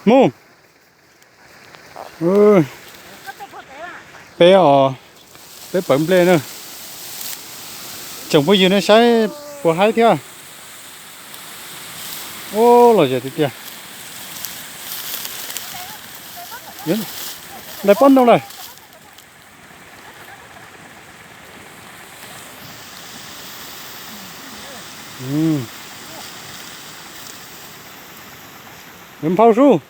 Mus. Peb os, peb pawv nplej na. Tsoom phooj ywg nej saib puas haib thiab? Ub, los zem tiag tiag. Ntais pob ntoo lawm. Nphau sub.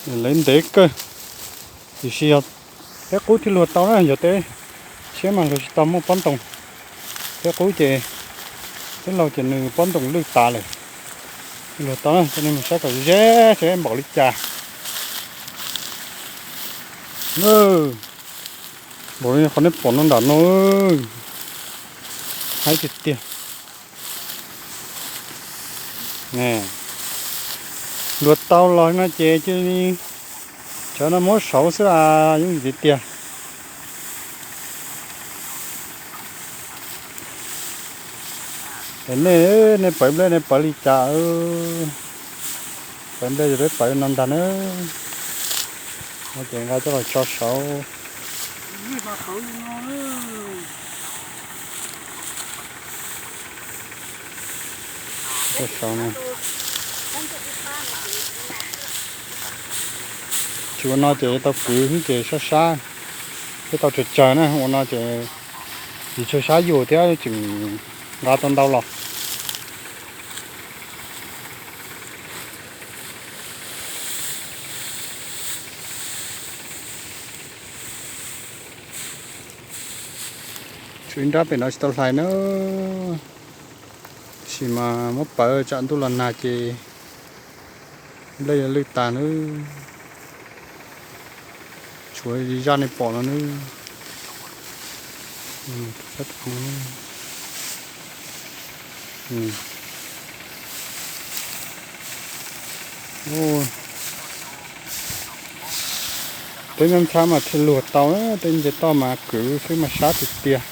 Lawv ntev kawg, tiam sis yog peb qub thiaj luag tau na, yog peb tshiab mas luag tsis tau muaj pob ntoo. Peb qub ces, peb laug ces nws pob ntoo lwj tas lawm. Luag tau na, coj nej mus saib kom ze seb npaum li cas. Npaum li qhov nej pom no nram no, haib tiag tiag. Luag tau los no ces cia li, cov no muab saud xwb as, yooj yim tiag tiag. Es nej, nej pawv nplej nej pawv li cas? Pawv nplej ces peb pawv no ntag na. No ces nqa coj los tso saud. Tso saud no. Tsis ua no ces tau kwv ces sab sab, thiab tau tsawg tsawg na. Ua no ces tsis tsawg sab yus thiab tseem nqa tau ntau los. Tshuav ib nrab pem no tsis tau hlais na, tab sis mas muab pawv tsam ntuj los nag ces nplej yuav lwj tas nawb. Tshuav zaj nej pom no nawb. Peb nyab ntxhab mas thiaj luag tau, tej nce toj mas kwv xwb mas sab tiag tiag.